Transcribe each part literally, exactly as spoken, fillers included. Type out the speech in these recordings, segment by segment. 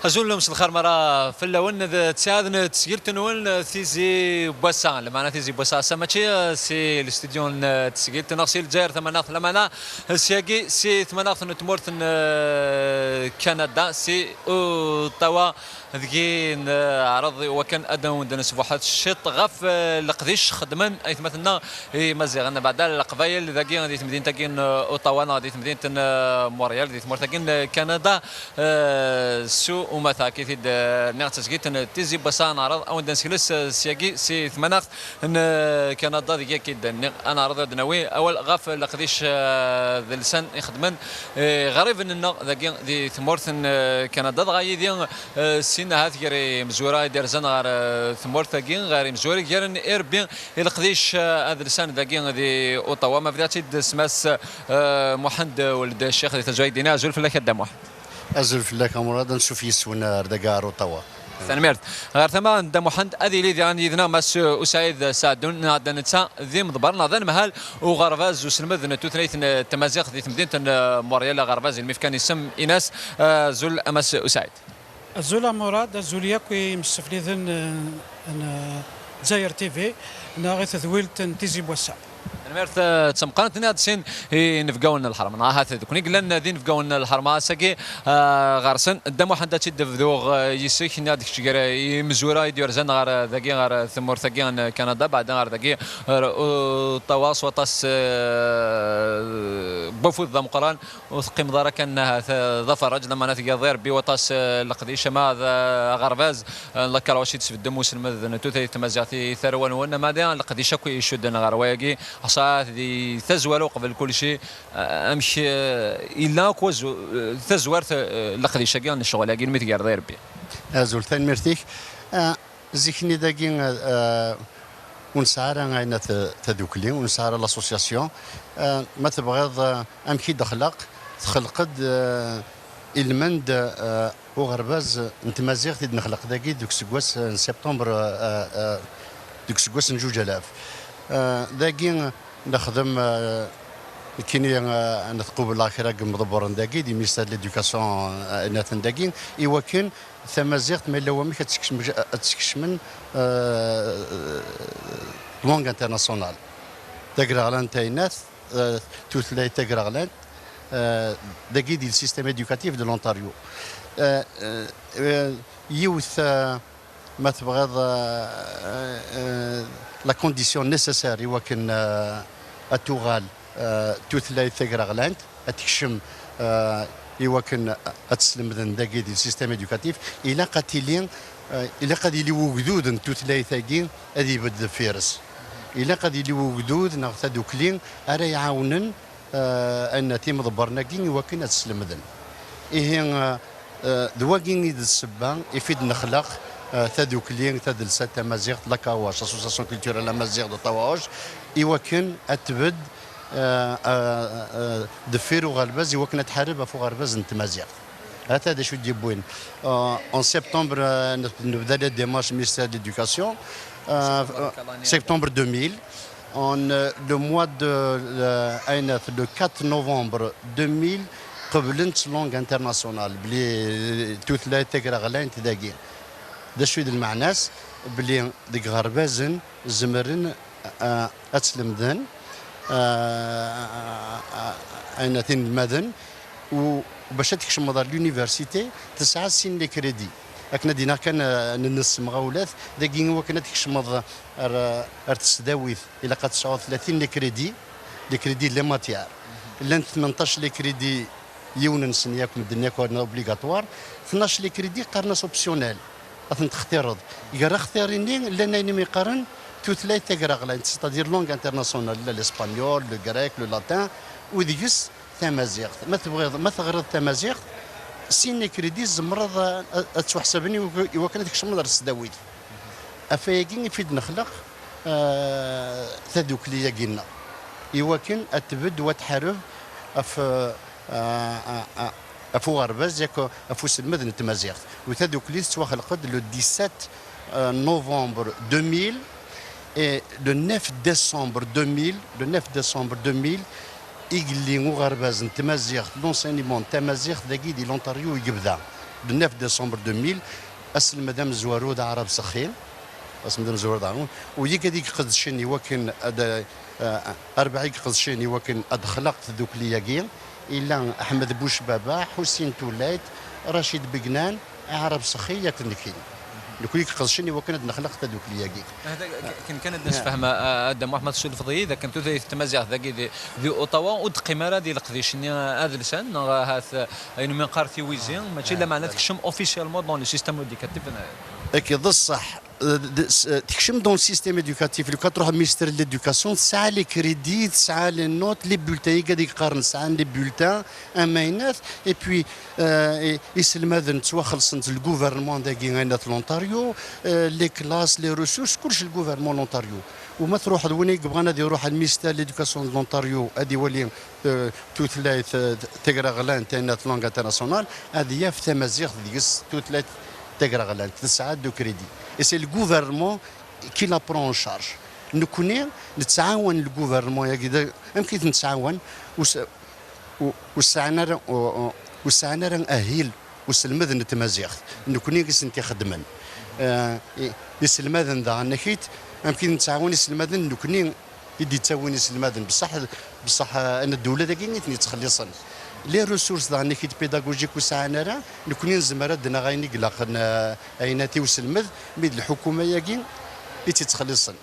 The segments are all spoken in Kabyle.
Azul, mselxir mara fell-awen, d ttiɛad n tesgilt-nwen Tizi n wass-a. Lmeɛna Tizi n wass-a, ass-a mačči si listudyu n tesgilt neɣ si Lezzayer Tamaneɣt, lameɛna syagi si tmanaɣt n tmurt n, eh, Kanada, si Ottawa, deg-i neɛreḍ i wakken ad awen-d-nesbuḥet ciṭ ɣef, eh, leqdic xeddmen aytmaten-nneɣ Imaziɣen, beɛda Leqbayel dagi di temdint-agi n Ottawa neɣ di temdint n, eh, Montréal, di tmurt-agi n Kanada. Eh, s umata, akka i t-id, eh, nniɣ d tasgilt n Tizi n wass-a, neɛreḍ ad awen-d-nessekles, eh, syagi si tmanaɣt n, eh, Kanada, deg-i akka i d-nniɣ ad neɛreḍ ad d-nawi awal ɣef leqdic, eh, d lsan ixedmen, eh, iɣriben-nneɣ dagi di tmurt n, eh, Kanada. Dɣa yid-i, eh, sin ahat gar imezwura i d-irzan ɣer, eh, tmurt-agi, ɣer imezwura gar irebbi i leqdic, eh, adelsan dagi di Ottawa. Ma bdiɣ-tt-id s Mass, eh, Muḥend Weld Ccix di tazwayt-ina. Azul fell-ak a Dda Muḥend. Azul fell-ak a Murad, ansuf yes-wen ar dagi ar Ottawa. Tanemmirt. Ɣer tama n Dda Muḥend, ad yili diɣen yid-neɣ Mass Usaɛid Saɛdun, neɣ d netta d imḍebber neɣ d anemhal uɣerbaz uselmed n tutlayt n tmaziɣt di temdint n, eh, Montréal, aɣerbaz ilmi fkan isem ines. Eh, azul a Mass Usaɛid. Azul a Murad, azul yakk i yimsefliden, eh, n, eh, Dzayer T V, neɣ i tedwilt n Tizi n wass-a. Tanemmirt, eh, d tameqqrant. Nniɣ-d sin inebgawen n lḥerma, neɣ ahat d kunwi yellan d inebgawen n lḥerma ass-agi, eh, ɣer-sen. Dda Muḥend, ad tt-id-bduɣ, eh, yis-k. Nniɣ-d kečč gar imezwura i d-yurzan ɣer, eh, dagi, ɣer, eh, tmurt-agi n Kanada, beɛda ɣer dagi, ɣer Ottawa, s waṭas, eh, n wafud d ameqqran. Ur teqqimeḍ ara kan ahat, eh, d aferraǧ, lameɛna tgiḍ i Rebbi waṭas, eh, leqdic, ama d, eh, aɣerbaz, eh, n la Croix i d-tesbeddem uselmed n tutlayt tamaziɣt i tarwa-nwen, ama d leqdic akk i icudden ɣer wayagi, xaṣṣa di tazwara uqbel kulci, eh, amek, eh, yella akk wazu-, eh, tazwart, eh, leqdic-agi n ccɣel-agi, mi tgiḍ i Rebbi? Azul, tanemmirt-ik. Eh, Zik-nni dagi, eh, ur nesɛi ara ayen at tadukli, ur nesɛi ara l'association. Eh, ma tebɣiḍ, eh, amek i d-texleq, texleq-d, eh, ilmend, eh, uɣerbaz n tmaziɣt i d-nexleq dagi deg useggas, eh, n septembre, eh, eh, deg useggas n juj alaf. Eh, dagi nexdem, eh, nekkini, eh, netqubel kra n yimḍebbren dagi, di ministère de l'éducation, eh, ayen aten dagi, i wakken tamaziɣt, ma yella wamek ad tt-skecmen, ad tt-skecmen, euh, langue internationale. Tagraɣlant ayennat, euh, tutlayt tagraɣlant, euh, dagi di le système éducatif de l'Ontario. Euh, euh, euh, yiwet, euh, ma tebɣiḍ, euh, euh, la condition nécessaire i wakken, euh, ad tuɣal, euh, tutlayt tagraɣlant, ad tekcem, euh, i wakken ad tt-slemden dagi di système éducatif, ilaq ad tili, euh, ilaq ad yili wegdud n tutlayt-agi ad ibedd deffir-s. Ilaq ad yili wegdud neɣ tadukli ara iɛawnen, euh, ayen timḍebbren-agi i wakken ad tt-slemden. Ihi, euh, euh, d wagi i d ssebba ifi d-nexleq, euh, tadukli, tadelsant tamaziɣt, la CAOH, Association Culturelle Amazigh d'Ottawa-Hoche, i wakken ad tbedd, euh, euh, euh, deffir uɣerbaz, i wakken ad tḥareb ɣef uɣerbaz n tmaziɣt. Ata d acu i d-yewwin. Euh, en septembre, euh, nebda la démarche ministère de l'éducation. Euh, septembre deux mille. En, euh, le mois de, euh, ayennat, le quatre novembre deux mille, qeblent langue internationale, bli, euh, tutlayt tagraɣlant dagi. D acu i d lmeɛna-s? Bli deg iɣerbazen zemren, euh, ad slemden, euh, ayennat, inelmaden, u bac ad tkecmeḍ ar l'université, tesɛa sin les crédits. Akken ad d-iniɣ kan, euh, n-, nessemɣawlat, dagi i wakken ad tkecmeḍ ar, ar tesdawit, ilaq ad tesɛuḍ tlatin les crédits, les crédits de la matière. Llan tmenṭac les crédits, yiwen-nsen yakk medden yakk obligatoire, tnac les crédits qqaren-as optionnel, ad ten-textireḍ. Gar axtir-nni, llan ayen umi qqaren tutlayt tagraɣlant, c'est-à-dire langue internationale, la l'espagnol, le grec, le latin, u deg-s tamaziɣt. Ma tebɣiḍ, ma teɣriḍ tamaziɣt, sin les crédits tzemreḍ a-, a-, ad ttwaḥsaben i wak-, i wakken ad tkecmeḍ ar tesdawit. Ɣef wayagi i fi d-nexleq, eh, tadukli-agi-nneɣ, i wakken ad tbedd u ad tḥareb ɣef, eh, eh, eh, ɣef uɣerbaz yak ɣef uselmed n tmaziɣt. U tadukli tettwaxleq-d le dix-sept, eh, novembre deux mille, et le neuf décembre deux mille, le neuf décembre deux mille, igelli uɣerbaz n tmaziɣt, l'enseignement n tamaziɣt dagi di l'Ontario i yebda. Le neuf décembre deux mille, aselmed amezwaru d Aɛrab Sexi, aselmed amezwaru d Aɛrab, u yagi ad iqedcen i wakken ad, eh, arbaɛ i iqedcen i wakken ad xleq tdukli-agi, ila Ḥmed Bucbaba, Ḥusin Tullayt, Racid Begnan, Aɛrab Sexi, yak d nekkin. Nekk i iqedcen i wakken ad nexleq tadukli-agi. Ahat akken kan ad d-nesfehma, a, a Dda Muḥemmed, tessulfeḍ-iyi d akken tutlayt n tmaziɣt dagi di, di Ottawa ur d-teqqim ara di leqdic-nni adelsan, neɣ ahat, a, ayen umi neqqar tiwizi, mačči lameɛna tekcem officiellement dans le système éducatif. Akken d ṣṣeḥ, euh, de-, s-, euh, tekcem dans le système éducatif, le quatre ministère de l'éducation, tesɛa les crédits, tesɛa les notes, les bulletins, i ad yeqqaren sɛan les bulletins amaynat, et puis, euh, i-, iselmaden ttwaxelṣen-d le gouvernement dagi, ayennat l'Ontario, euh, les classes, les ressources, kullec le gouvernement l'Ontario. U ma truḥeḍ, win i yebɣan ad iruḥ al ministère de l'éducation de l'Ontario, ad iwali, euh, tutlayt, euh, tagraɣlant, ayennat langue internationale, ad yaf tamaziɣt deg-s tutlayt tagraɣlant, tesɛa de crédit. Et c'est le gouvernement qui la prend en charge. Nekkni nettɛawan le gouvernement-agi, da-, amek i t-nettɛawan? Ur s-, ur, ur sɛan ara, ur, ur, ur sɛan ara ahil uselmed n tmaziɣt. Nekkni i sent-ixeddmen. Eh, i-, iselmaden daɣen, akit, amek i nettɛawan iselmaden? Nekkni i d-ittawin iselmaden, bṣaḥ, bṣaḥ, eh, ddula dagi i ten-yettxelliṣen. Les ressources daɣen, akit, pédagogiques ur sɛan ara, nekkni nezmer ad d-naɣ ayen i ilaqen, eh, ayennat i uselmed, mi d lḥukuma-agi i tt-ittxelliṣen.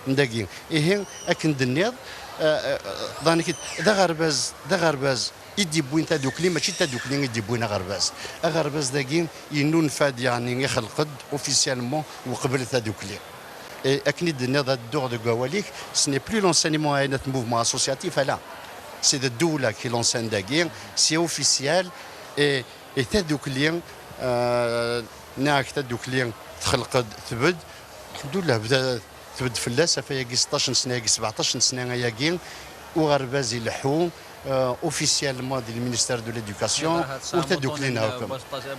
N dagi. Ihi, akken d-tenniḍ, eh, eh, daɣen, akit, d aɣerbaz, d aɣerbaz i d-yewwin tadukli, mačči d tadukli i d-yewwin aɣerbaz. Aɣerbaz dagi yennulfa-d, yeɛni ixelq-d officiellement uqbel tadukli. Et akken i d-tenniḍ, ad dduɣ deg wawal-ik, ce n'est plus l'enseignement, ayennat, mouvement associatif, ala. C'est de ddula qui l'enseigne dagi, c'est officiel, et, et tadukli, euh, neɣ tadukli txelq-d, tbedd, lḥemdullah, bda, tbedd fell-as, ɣef ayagi seṭṭac n sna-agi, sebɛeṭṭac n sna ayagi, uɣerbaz ileḥḥu, euh, officiellement di le ministère de l'éducation, ur tadukli neɣ akk.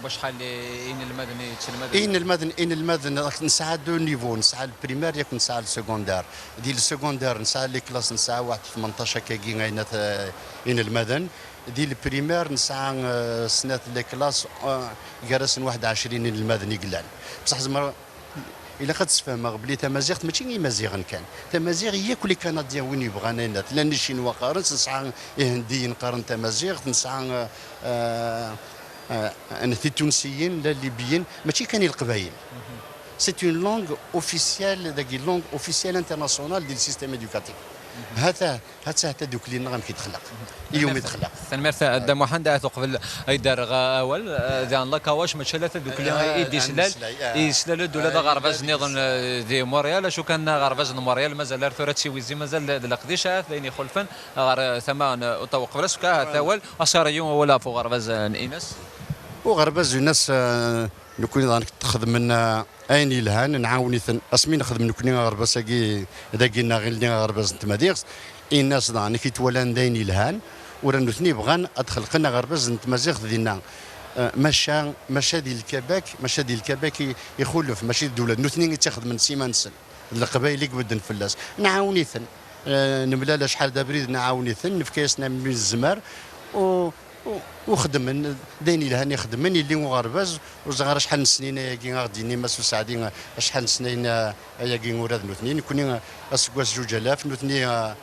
Bucḥal inelmaden i yettelmaden? Inelmaden, inelmaden, nesɛa deux niveaux, nesɛa le primaire, yak nesɛa le secondaire. Di le secondaire, nesɛa les classes, nesɛa waḥed tmenṭac akkagi, ayennat, euh, inelmaden. Di le primaire, nesɛa, euh, snat les classes, euh, gar-asen waḥed ɛecrin inelmaden i yellan. Bṣaḥ zemreɣ, ilaq ad d-sfehmeɣ belli tamaziɣt mačči i Imaziɣen kan. Tamaziɣt, yakk les Canadiens, win yebɣan ayennat. Llan les Chinois qqaren-tt, nesɛa Ihendiyen qqaren tamaziɣt, nesɛa, euh, euh, euh, Titunsiyin, la Libyen, mačči kan i Leqbayel. C'est une langue officielle, dagi langue officielle internationale di le système éducatif. Hata, hata, hata tadukli-nneɣ amek i d-texleq. I yumi d-texleq. Tanemmirt a Dda Muḥend, ahat uqbel ay d-rreɣ awal, eh, diɣen la Kawac, mačči ala tadukli i d-islal, i d-islal, eh, i d-islal ula d aɣerbaz nniḍen, eh, di Montréal, acu kan aɣerbaz n Montréal mazal ar tura d tiwizi, mazal d leqdic, ahat d ayen ixulfen ɣer, eh, tama n, eh, Ottawa. Qbel ad s-fkeɣ ahat awal, a Sariyu, awal ɣef uɣerbaz, eh, n Inas. Uɣerbaz n Inas, eh, nekkni daɣen xedmen, eh, ayen yelhan, nɛawen-iten. Asmi nexdem nekkni aɣerbaz-agi dagi-nneɣ, ilni aɣerbaz n tmadiɣt, Inas daɣen i t-walan d ayen yelhan, ura nutni bɣan ad xelqen aɣerbaz n tmaziɣt dinna. Eh, maca, maca di Lkabak, maca di Lkabak i, ixulef, mačči d ddula. Nutni i tt-ixedmen s iman-nsen. D Leqbayel i ibedden fell-as. Nɛawen-iten. Eh, nemlal acḥal d abrid, nɛawen-iten, nefka-yasen ayen mi nezmer. U, u, u xedmen, d ayen yelhan i xedmen, yelli uɣerbaz, ur ẓriɣ ara acḥal n snin ayagi, a ɣ-d-yini Mass Useɛdi, acḥal n snin, eh, ayagi ula d nutni. Nekni, eh, aseggas zuǧ alaf, nutni, eh,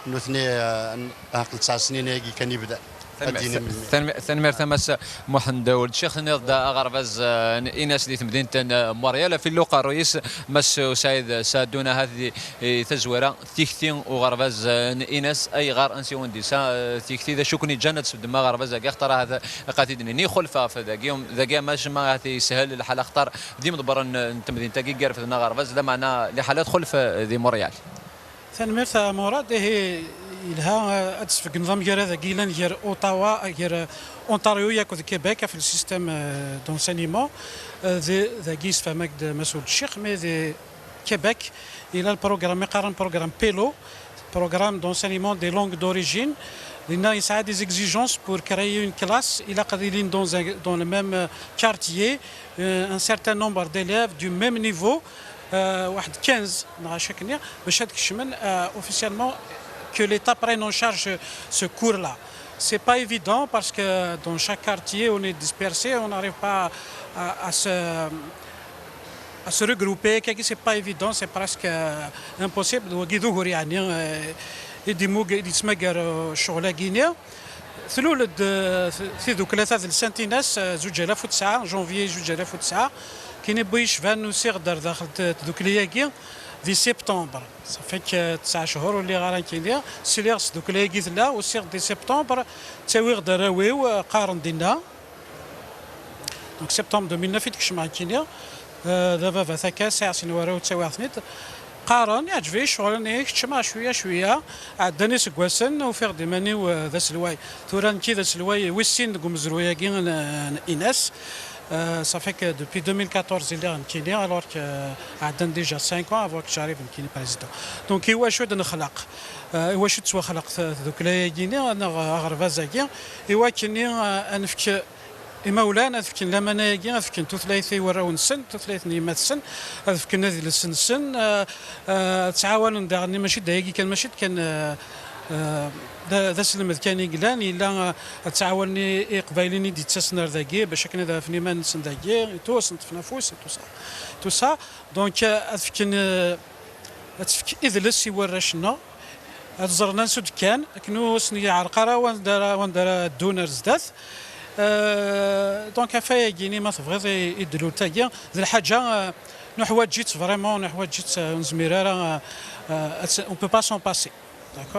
nutni, eh, ɛaqel tesɛa snin ayagi kan i bdan. Ad d-yini melmi. Tanemmirt a Mass Muḥend Weld Ccix. Tenniḍ-d aɣerbaz, eh, n Inas di temdint n, eh, Montréal, ɣef illu uqerruy-is Mass Usaɛid Saɛdun, ahat di, eh, tazwara tikti uɣerbaz, eh, n Inas, ayɣer, ansi i wen-d-yessa, eh, tikti, d acu i ken-iǧǧan ad tesbedem aɣerbaz-agi, axaṭer ahat, eh, qad t-id-nini, ixulef ɣef dagi, dagi amac ma ahat yeshel lḥal, axaṭer d imḍebbren n temdint-agi i irefden aɣerbaz, lameɛna liḥala txulef, eh, di Montréal. Tanemmirt a Murad. Ihi, yelha, eh, ad d-tesbeggneḍ amagrad-agi yellan gar Ottawa, eh, gar, eh, Ontario akked Québec, ɣef le système, eh, d'enseignement. Eh, d-, dagi yessefhem-ak-d Mass Weld Ccix, mais di Québec, yella le programme i qqaren programme PELO, programme d'enseignement des langues d'origine. Dinna yesɛa des exigences pour créer une classe, ilaq ad ilin dans un, dans le même, euh, quartier, euh, un certain nombre d'élèves du même niveau, euh, واحد quinze, neɣ acu akken, باش ad kecmen, euh, officiellement, que l'État prenne en charge ce cours-là. C'est pas évident parce que dans chaque quartier, on est dispersé, on n'arrive pas à, à se, à se regrouper. Kaki, c'est pas évident, c'est presque euh, impossible. Wagi d ugur, yeɛni, euh, i d-imug-, i d-yettmagar, euh, ccɣel-agi-ni. Tlul-d, euh, tidukla tadelsant-ines, euh, zuǧ alaf u tesɛa, janvier zuǧ alaf u tesɛa. Kini bu yecban usiɣ-d ar daxel n tdukli-agi di septembre. Ça fait que tesɛa chehur ur lliɣ ara nekkini. Sliɣ s tdukli-agi tella, usiɣ-d di septembre, ttawiɣ-d arraw-iw, euh, qqaren dinna. Donc septembre deux mille neuf i d-kecmeɣ nekkini. Euh, d ababat akka, sɛiɣ sin warraw, ttawiɣ-ten-id. Qqaren, iɛǧeb-iyi ccɣel-nni, keččmeɣ cwiya cwiya. Ɛeddan iseggasen, ufiɣ-d iman-iw, euh, d aselway. Tura nekki d aselway wis sin deg umezruy-agi n, n Ines. Euh, ça fait que depuis deux mille quatorze i lliɣ nekkini, alors que, euh, ɛeddan déjà cinq ans avant que j'arrive nekkini président. Donc iwacu d-nexlaq, euh, iwacu d-tettwaxleq t-, tdukla-agi-ni neɣ aɣerbaz-agi, iwakken-nni, euh, ad nefk imawlan ad fken laman-agi, ad fken tutlayt i warraw-nsen, tutlayt n yemma-tsen, ad fken adles-nsen, eh, eh, ad ttɛawanen daɣen, mačči d ayagi kan, mačči d kan, eh, eh, d, d aselmed kan i yellan, yella, eh, ad ttɛawanen i, i Iqbayliyen i d-yettasen ar dagi, bac akken ad ɛafen iman-nsen dagi, et tout, ad sen-ṭṭfen afus, et tout ça. Tout ça. Donc, eh, ad fken, eh, ad tefk idles i warrac-nneɣ, ad ẓren ansi d-kkan, akken ur sen-yeɛreq ara wanda ara, wanda ara ddun ar zdat. Euh, donc, afayagi-ni, ma tebɣiḍ, i, i ddlult-agi, d lḥaǧa, euh, nuḥwaǧ-itt vraiment, nuḥwaǧ-itt, euh, ur nezmir ara, euh, euh, ad s-, on peut pas s'en passer.